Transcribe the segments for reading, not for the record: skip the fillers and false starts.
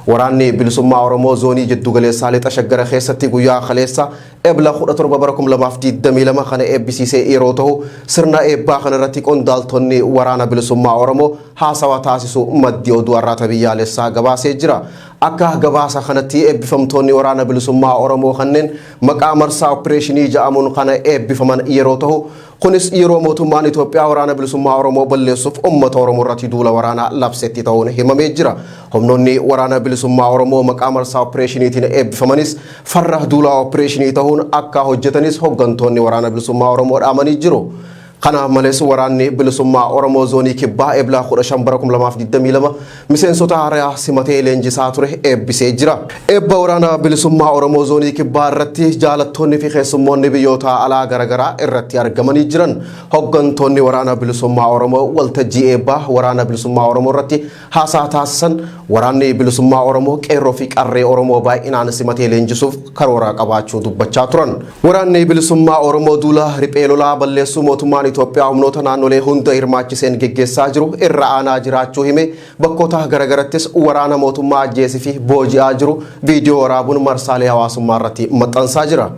Waraanni Bilisummaa Oromoo Zoonii Jiddugaleessaa Lixa Shaggara keessatti guyyaa kaleessa Ebla 17 bara 2022 kana eebbisiisee yeroo tahu, sirna eebbaa kana irratti qondaaltonni Waraana Bilisummaa Oromoo haasawa taasisuu maddi oduu Arraata Biyyaalessaa gabaasee jira. Akka gabaasa kanatti eebbifamtoonni Waraana Bilisummaa Oromoo kanneen maqaa marsaa oppireeshinii ja'amuun kana eebbifaman yeroo tahu, Kunis yeroo mootummaan Itoophiyaa Waraana Bilisummaa Oromoo balleessuuf uummata Oromoo irratti duula waraanaa labsetti ta'uun himamee jira. Humnoonni Waraana Bilisummaa Oromoo maqaa marsaa oppireeshiniitiin eebbifamanis farra duula oppireeshinii ta'uun akka hojjetanis hoggantoonni Waraana Bilisummaa Oromoo dhaamanii jiru. Kana malees Waraanni Bilisummaa Oromoo Zoonii Kibbaa Ebla 15 bara 2022 miseensota haaraa simatee leenjisaa ture eebbisee jira. Eebba Waraana Bilisummaa Oromoo Zoonii Kibbaa irratti jaalattoonni fi keessummoonni biyyoota alaa garaagaraa irratti argamanii jiran. Hoggantoonni Waraana Bilisummaa Oromoo waltajjii eebbaa Waraana Bilisummaa Oromoo irratti haasaa taasisan Waraanni Bilisummaa Oromoo qeerroo fi qarree Oromoo baay'inaan simatee leenjisuuf karoora qabaachuu dubbachaa turan. Waraanni Bilisummaa Oromoo duula riphee lolaa balleessuu mootummaan Itoophiyaa humnoota naannolee hunda hirmaachiseen geggeessaa jiru irra aanaa jiraachuu hime bakkoota garagarattis waraana mootummaa ajjeesii fi booji'aa jiru viidiyoo waraabuun marsaalee hawaasummaa irratti maxxansaa jira.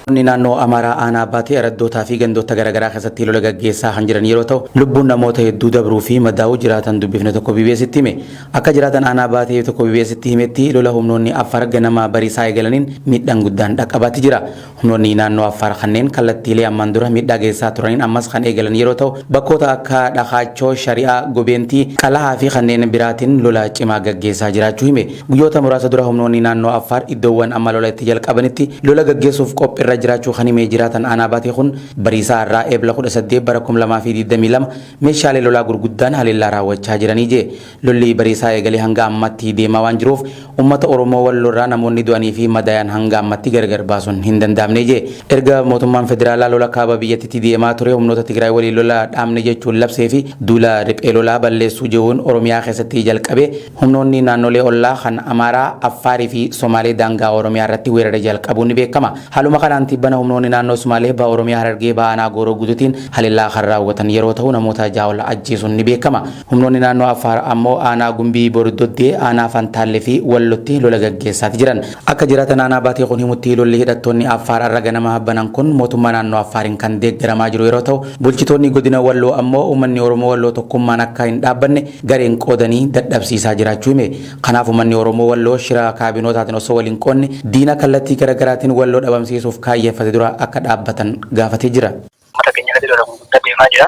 Humnoonni naannoo Amaaraa aanaa Baatee araddootaa fi gandoota garaagaraa keessatti lola gaggeessaa kan jiran yeroo ta'u, lubbuun namoota hedduu dabruu fi madaa'uu jiraatan dubbifne tokko BBS'tti hime. Akka jiraatan aanaa Baatee tokko BBS'tti himetti lola humnoonni Affaar ganama bariisaa eegalaniin miidhaan guddaan dhaqqabaatti jira. Humnoonni naannoo Affaar kanneen kallattiilee ammaan dura miidhaa geessisaa turaniin ammas kan eegalan yeroo ta'u, bakkoota akka Dhakaachoo, Shari'aa, Gobeentii, Qalahaa fi kanneen biraatiin lola cimaa gaggeessaa jiraachuu hime. Guyyoota muraasa dura humnoonni naannoo Affaar iddoowwan amma lola itti jalqabanitti lola gaggeessuuf qophiirra jiraachuu kan hime jiraatan aanaa Baatee kun, bariisaa har'aa Ebla 18 bara 2022 meeshaalee lolaa gurguddaan haleellaa raawwachaa jiranii jee. Lolli bariisaa eegalee hanga ammatti deemaa waan jiruuf uummata Oromoo Walloorraa namoonni du'anii fi madaayan hanga ammatti gargar baasuun hin danda'amne jee. Erga mootummaan federaalaa lola kaaba biyyattitti deemaa ture humnoota Tigraay waliin lola dhaabne jechuun labsee fi duula riphee lolaa balleessuu jehuun Oromiyaa keessatti jalqabe humnoonni naannolee ollaa kan Amaaraa, Affaarii fi Somaalee daangaa Oromiyaa irratti weerara jalqabuun ni beekama. Haaluma kanaan tibbana humnoonni naannoo Sumaalee baha Oromiyaa Harargee baha aanaa Gooroo Guutuutiin haleellaa kan raawwatan yeroo ta'u namoota 6 ol ajjeesuun ni beekama. Humnoonni naannoo Affaar ammoo aanaa Gumbii Bordoddee, aanaa Fantaalle fi Wallotti lola gaggeessaati jiran. Akka jiraatan aanaa Baatee kun himutti lolli hidhattoonni Affaar har'a ganama banan kun mootummaa naannoo Affaariin kan deeggaramaa jiru yeroo ta'u bulchitoonni godina Walloo ammoo uummanni Oromoo Walloo tokkummaan akka hin dhaabbanne gareen qoodanii dadhabsiisaa jiraachuu hime. Kanaaf uummanni Oromoo Walloo shira kaabinootaatiin osoo wal hin qoodne diina kallattii garagaraatiin Walloo dhabamsiisuuf kaayyeffate dura akka dhaabbatan gaafatee jira. Uummata keenya irratti lola gurguddaa deemaa jira.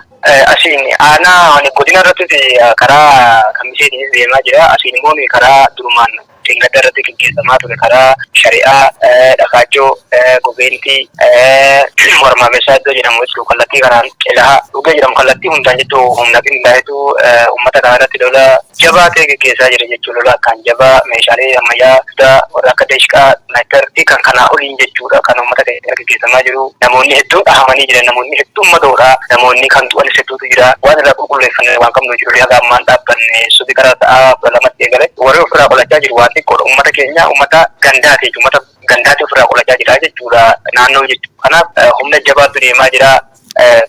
Asiin aanaa godina irrattis karaa kamiseetiinis deemaa jira. Asiin immoo karaa durumaan xingadda irratti gaggeeffamaa ture karaa shari'aa dhakaachoo gobeentii warmaamessaa iddoo jedhamu jechuun kallattii karaan cilaha dhugee jedhamu kallattii hundaan jechuun humna qindaa'etu uummata kana irratti lola jabaa ta'e gaggeessaa jira jechuun lola akkaan jabaa meeshaalee ammayyaa guddaa warra akka deeshqaa sniper fi kan kanaa oliin jechuudha kan uummata keenya gaggeeffamaa jiru. Namoonni hedduun dhahamanii jiran, namoonni hedduun madoodha, namoonni kan du'anis hedduutu jira. Waan irraa qulqulleeffanne waan qabnu jiru haga ammaan dhaabbanne subi karaa sa'a 12tti eegale warri ofirraa qolachaa jiru waan xiqqoodha. Uummata keenya uummata gandaati jechuudha, uummata gandaati ofirraa qolachaa jira jechuudha naannoo jechuudha. Kanaaf humna jabaatu deemaa jira.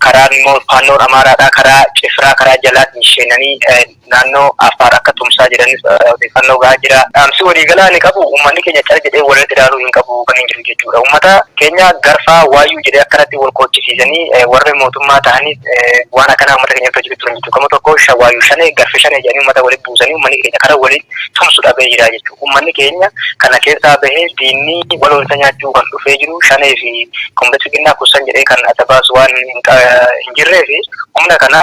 Karaan immoo faannoon Amaaraadhaa karaa Cifraa karaa jalaatiin seenanii naannoo Affaar akka tumsaa jiranis odeeffannoo gahaa jira. Dhaamsi waliigalaa inni qabu uummanni keenya cal jedhee walirratti ilaaluu hin qabu kan hin jiru jechuudha. Uummata keenya garfaa waayyuu jedhee akkanatti wal koochisiisanii warri mootummaa ta'anis waan akkanaa uummata keenya irratti hojjetu turan jechuudha. Gama tokko waayyuu shanee garfi shanee jedhanii uummata walitti buusanii uummanni keenya karaa waliin tumsu dhabee jira jechuudha. Uummanni keenya kana keessaa bahee diinni waloo isa nyaachuu kan dhufee jiru shanee fi Biltsiginnaa kussan jedhee kan adda baasu waan hin jirree fi humna kana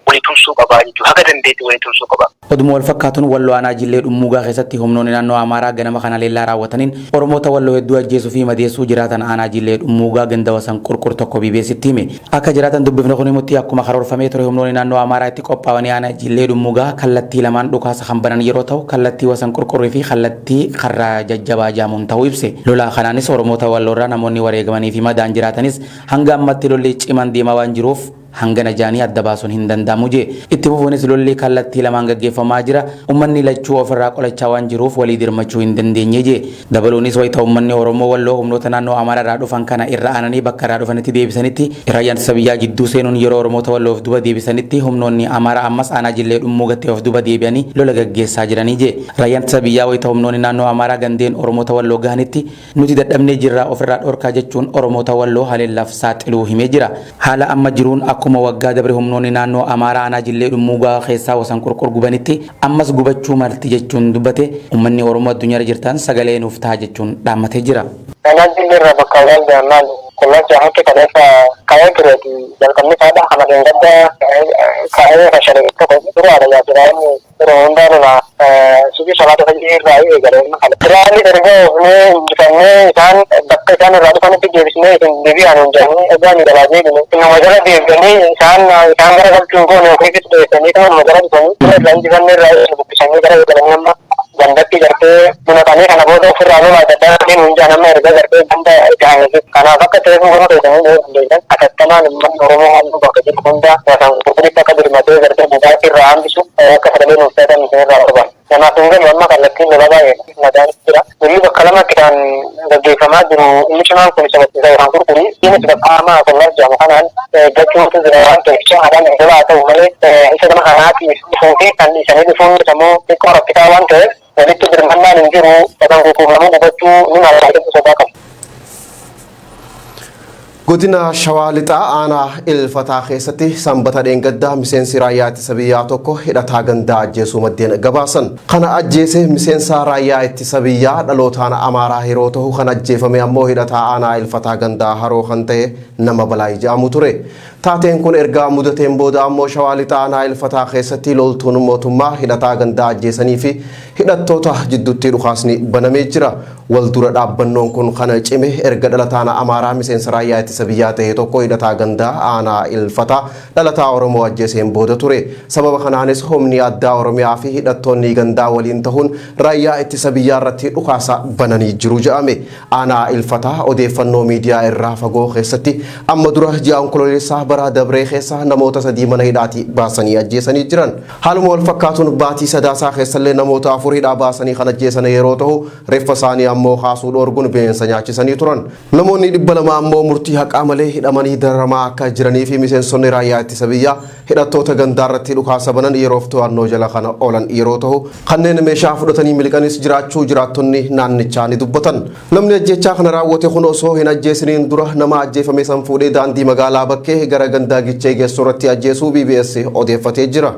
walii tumsuu qaba jechuudha. Haga dandeetti walii tumsuu qaba. Oduma wal fakkaatuun Walloo aanaa Jillee Dhummuugaa keessatti humnoonni naannoo Amaaraa ganama kana haleellaa raawwataniin Oromoota Walloo hedduu ajjeesuu fi madeessuu jiraatan aanaa Jillee Dhummuugaa ganda Wasan Qurqur tokko BBS'tti hime. Akka jiraatan dubbifne kun himutti akkuma karoorfamee ture humnoonni naannoo Amaaraa itti qophaa'anii aanaa Jillee Dhummuugaa kallattii lamaan dhukaasa kan banan yeroo ta'u kallattii Wasan Qurqurrii fi kallattii Karraa Jajjabaa jaamuun ta'uu ibse. Lola kanaanis Oromoota Walloorraa namoonni wareegamanii fi madaan jiraatanis hanga ammatti lolli cimaan deemaa waan jiruuf. Hangana ja'anii adda baasuun hin danda'amu je'e. Itti fufuunis lolli kallattii lamaan gaggeeffamaa jira. Ummanni lachuu ofirraa qolachaa waan jiruuf walii dirmachuu hin dandeenye je'e. Dabaluunis wayta ummanni Oromoo Walloo humnoota naannoo Amaaraa irraa dhufan kana irra aananii bakka irraa dhufanitti deebisanitti Raayyaan Ittisa Biyyaa jidduu seenuun yeroo Oromoota Walloo of duuba deebisanitti humnoonni Amaaraa ammas aanaa Jillee Dhummuugatti of duuba deebi'anii lola gaggeessaa jiranii je'e. Raayyaan Ittisa Biyyaa wayta humnoonni naannoo Amaaraa gandeen Oromoota Walloo gahanitti Nuti dadhabnee jirra ofirraa dhorkaa jechuun Oromoota Walloo haleellaaf saaxiluu himee jira. Haala amma jiruun akkuma waggaa dabre humnoonni naannoo Amaaraa aanaa Jillee Dhummuugaa keessaa Wasanqurqur gubanitti ammas gubachuu malti jechuun dubbate. Ummanni Oromoo addunyaarra jirtan sagalee nuuf taha jechuun dhaammatee jira. Aanaa Jillee irraa bakka Awwaal Maal Qullachaa hatti kaleessa ka'ee tureeti jalqabni isaadha kana dheengadda ka'ee fashale tokko duraadha yaasira inni Yeroo hundaa lola subii salaata fajrii irraa eegale inni kana. Biraani erga oofnee injifannee isaan bakka isaan irraa dhufanitti deebisnee isin deebi'aa nuun jedhanii ergaa nu jalaa deebine. Numa jala deebi'anii isaan isaan gara galchuu hin goone ofiifis dheessanii numa jala dhufanii lola irraa injifannee irraa nu buqqisanii gara eegalanii amma gandatti gartee nu naqanii kana booda ofirraa lola adda addaa nuun jedhan amma erga gartee ganda gahanii kanaaf akka ta'eef gama keessanii dhahuu dandeessan hatattamaan uummanni Oromoo halluu bakka jiru hunda wasaan gurguritti akka birmatee gartee bugaatii irraa hambisu akka sagalee nuuf taatan isinirraa barbaanna. Namaaf hin galu amma kallattiin lolaa baay'eedha. Madaanis jira. Lolli bakka lamatti kan gaggeeffamaa jiru inni cimaan kun isa isa kan qurqurii innis bakka hamaa Asollaas jedhamu kanaan gachuutu jira waan ta'eef cimaadhaan lola haa ta'u malee isa gama kanaatiif dhufuu fi kan dhiisanii dhufuun sammuu xiqqoo rakkisaa waan ta'eef walitti birmannaan hin jiru bakka gurguramuu gubachuu ni mala jedhu sodaa qabu. Godina Shawaa Lixaa aanaa Ilfataa keessatti Sanbata dheengaddaa miseensi raayyaa ittisa biyyaa tokko hidhataa gandaa ajjeesuu maddeen gabaasan. Kana ajjeese miseensa raayyaa ittisa biyyaa dhalootaan Amaaraa yeroo tahu kan ajjeefame ammoo hidhataa aanaa Ilfataa gandaa Haroo kan ta'e nama Balaay jedhamu ture. Taateen kun erga mudateen booda ammoo Shawaa Lixaa aanaa Ilfataa keessatti loltuun mootummaa hidhataa gandaa ajjeesanii fi hidhattoota jidduutti dhukaasni banamee jira. Wal dura dhaabbannoon kun kan cime erga dhalataan Amaaraa miseensa raayyaa ittisa biyyaa ta'e tokko hidhataa gandaa aanaa Ilfataa dhalataa Oromoo ajjeeseen booda ture. Sababa kanaanis humni addaa Oromiyaa fi hidhattoonni gandaa waliin tahuun raayyaa ittisa biyyaa irratti dhukaasa bananii jiru jedhame. Aanaa Ilfataa odeeffannoo miidiyaa irraa fagoo keessatti amma dura ji'a Onkololeessaa bara dabree keessa namoota 3 mana hidhaatii baasanii ajjeesanii jiran. Haaluma wal fakkaatuun baatii Sadaasaa keessallee namoota 4 hidhaa baasanii kan ajjeesana yeroo tahu reeffa isaanii ammoo kaasuu dhoorguun bineensa nyaachisanii turan. Namoonni 200 ammoo murtii haqaa malee hidhamanii dararamaa akka jiranii fi miseensonni raayyaa ittisa biyyaa hidhattoota gandaarratti dhukaasa banan yeroof to'annoo jala kan oolan yeroo tahu, kanneen meeshaa fudhatanii miliqanis jiraachuu jiraattonni naannichaa ni dubbatan. Namni ajjeechaa kana raawwate kun osoo hin ajjeesiniin dura nama ajjeefame san fuudhee daandii magaalaa Bakkee gara gandaa Gichee geessu irratti ajjeesuu BBS odeeffatee jira.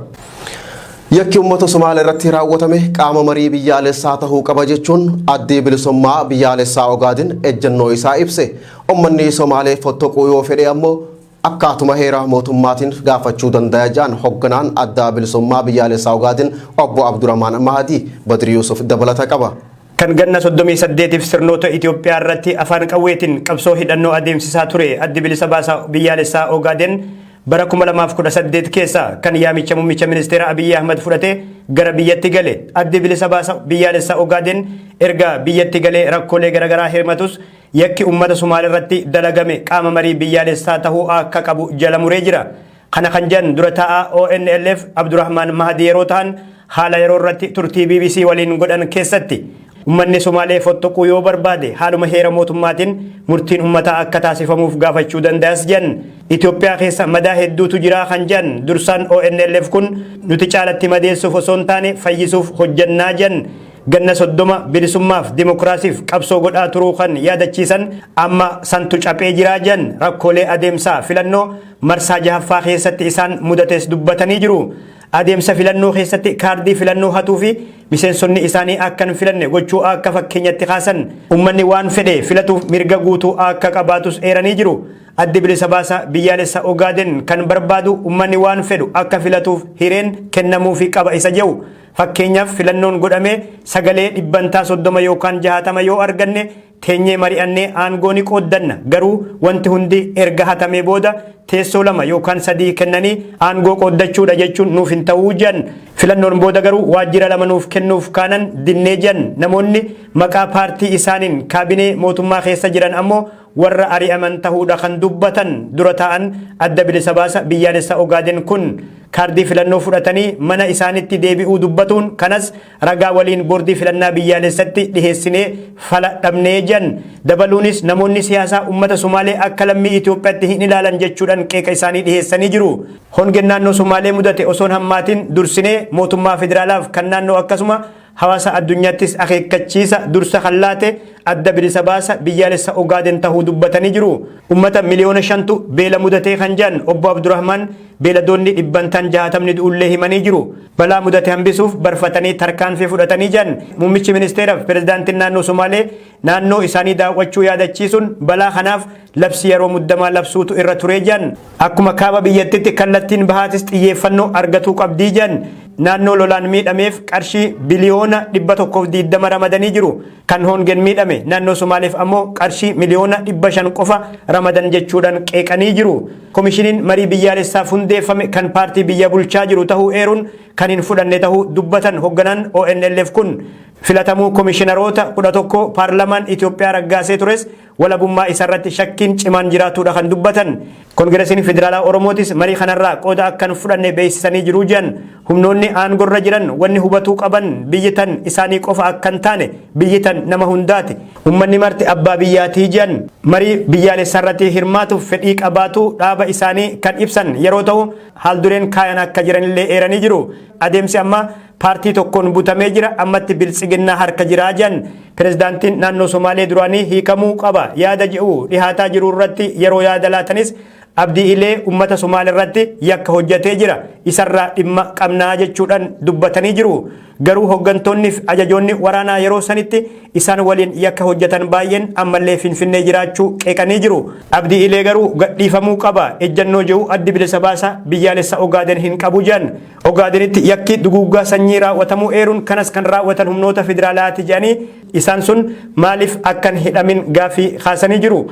Yakki uummata Somaalee irratti raawwatame qaama marii biyyaalessaa tahuu qaba jechuun Addi Bilisummaa Biyyaalessaa Ogaadin ejjennoo isaa ibse. Ummanni Somaalee fottoquu yoo fedhe ammoo akkaatuma heera mootummaatiin gaafachuu dandaya ja'an hogganaan Adda Bilisummaa Biyyaalessaa Ogaadin Obbo Abdurahmaan Mahadii. Badri Yuusuf dabalata qaba. Kan ganna 38f sirnoota Itoophiyaa irratti afaan qawweetiin qabsoo hidhannoo adeemsisaa ture Addi Bilisa Baasaa Biyyaalessaa Ogaaden bara 2018 keessa kan yaamicha Mummicha Ministeera Abiyyi Ahmad fudhatee gara biyyatti gale. Addi Bilisa Baasa Biyyaalessaa Ogaaden erga biyyatti galee rakkoolee garagaraa hirmatus Yakki ummata Somaaleerratti dalagame qaama marii biyyaalessaa tahuu akka qabu jala muree jira. Kana kan jedhan dura taa'aa ONLF Abdurahmaan Mahadii yeroo tahan haala yeroo irratti turtii bbc waliin godhan keessatti. Ummanni Somaalee fottoquu yoo barbaade haaluma heera mootummaatiin murtiin ummataa akka taasifamuuf gaafachuu dandayas jedhan. Itoophiyaa keessa madaa hedduutu jira kan jedhan dursaan ONLF kun nuti caalatti madeessuuf osoo hin taane fayyisuuf hojjannaa jedhan. Ganna 30 bilisummaaf dimokiraasiif qabsoo godhaa turuu kan yaadachiisan amma santu caphee jiraa jedhan rakkoolee adeemsaa filannoo marsaa jahaffaa keessatti isaan mudates dubbatanii jiru. Adeemsa filannoo keessatti kaardii filannoo hatuu fi miseensonni isaanii akka hin filanne gochuu akka fakkeenyatti kaasan. Ummanni waan fedhe filatuuf mirga guutuu akka qabaatus eeranii jiru. Addi Bilisa Baasaa Biyyaalessa Ogaaden kan barbaadu ummanni waan fedhu akka filatuuf hireen kennamuufi qaba isa jedhu. Fakkeenyaaf filannoon godhamee sagalee dhibbantaa 30 yookaan 60 yoo arganne teenyee mari'annee aangoo ni qooddanna. Garuu wanti hundi erga hatamee booda teessoo 2 yookaan 3 kennanii aangoo qooddachuudha jechuun nuuf hin ta'u jedhan. Filannoon booda garuu waajjira 2 nuuf kennuuf kaanan dinnee jedhan. Namoonni maqaa paartii isaaniin kaabinee mootummaa keessa jiran ammoo warra ari'aman tahuudha kan dubbatan dura taa'an Adda Bilisa Baasa Biyyaalessa Ogaaden kun. Kaardii filannoo fudhatanii mana isaanitti deebi'uu dubbatuun kanas ragaa waliin boordii filannaa biyyaalessatti dhiheessinee fala dhabnee jedhan. Dabaluunis namoonni siyaasaa ummata Sumaalee akka lammii Itoophiyaatti hin ilaalan jechuudhaan qeeqa isaanii dhiheessanii jiru. Hongeen naannoo Sumaalee mudate osoon hammaatin dursinee mootummaa federaalaaf kan naannoo akkasuma hawaasa addunyaattis akeekkachiisa dursa kan laate Adda Bilisa Baasa Biyyaalessa Ogaaden tahuu dubbatanii jiru. Ummata miliyoona shantu beela mudatee kan jedhan Obbo Abdurahmaan beeladoonni dhibbantaan jahaatamni du'ullee himanii jiru. Balaa mudate hambisuuf barfatanii tarkaanfii fudhatanii jedhan. Muummichi ministeeraaf pirezidaantiin naannoo Somaalee naannoo isaanii daawwachuu yaadachiisuun balaa kanaaf labsii yeroo muddamaa labsuutu irra turee jedhan. Akkuma kaaba biyyattitti kallattiin bahaatis xiyyeeffannoo argatuu qabdii jedhan. Naannoo lolaan miidhameef qarshii biliyoona 120 ramadanii jiru. Kan hoongeen miidhame naannoo Somaaleef ammoo qarshii miliyoona 500 qofa ramadan jechuudhaan qeeqanii jiru. Komishiniin marii biyyaalessaaf hundeeffame kan paartii biyya bulchaa jiru tahuu eeruun kan hin fudhanne tahuu dubbatan hogganaan ONLF kun. Filatamuu komishinaroota 11 paarlamaan Itoophiyaa raggaasee tures walabummaa isaarratti shakkiin cimaan jiraatuudha kan dubbatan. Kongiresiin Federaalaa Oromootis marii kanarraa qooda akka hin fudhanne beeksisanii jiru jedhan. Humnoonni aangorra jiran wanni hubatuu qaban biyyi tan isaanii qofa akka hin taane biyyi tan nama hundaati. Ummanni marti abbaa biyyaatii jedhan. Marii biyyaalessaarratti hirmaatuuf fedhii qabaatuu dhaaba isaanii kan ibsan yeroo ta'u haaldureen kaayan akka jiranillee eeranii jiru. Adeemsi ammaa paartii tokkoon butamee jira ammatti biltsiginnaa harka jira jedhan. Pirezidaantiin naannoo Somaalee duraanii hiikamuu qaba yaada jedhu dhihaataa jiru irratti yeroo yaada laatanis Abdii Ilee ummata Somaalee irratti yakka hojjetee jira isarraa dhimma qabnaa jechuudhaan dubbatanii jiru. Garuu hooggantoonni fi ajajoonni waraanaa yeroo sanitti isaan waliin yakka hojjetan baay'een ammallee Finfinnee jiraachuu qeeqanii jiru. Abdii Ilee garuu gadhiifamuu qaba ejjannoo jedhu Addi Bilisa Baasaa Biyyaalessa Ogaaden hin qabu jedhan. Ogaadenitti yakki duguuggaa sanyii raawwatamuu eeruun kanas kan raawwatan humnoota federaalaati jedhanii isaan sun maaliif akkan hidhamin gaaffii kaasanii jiru.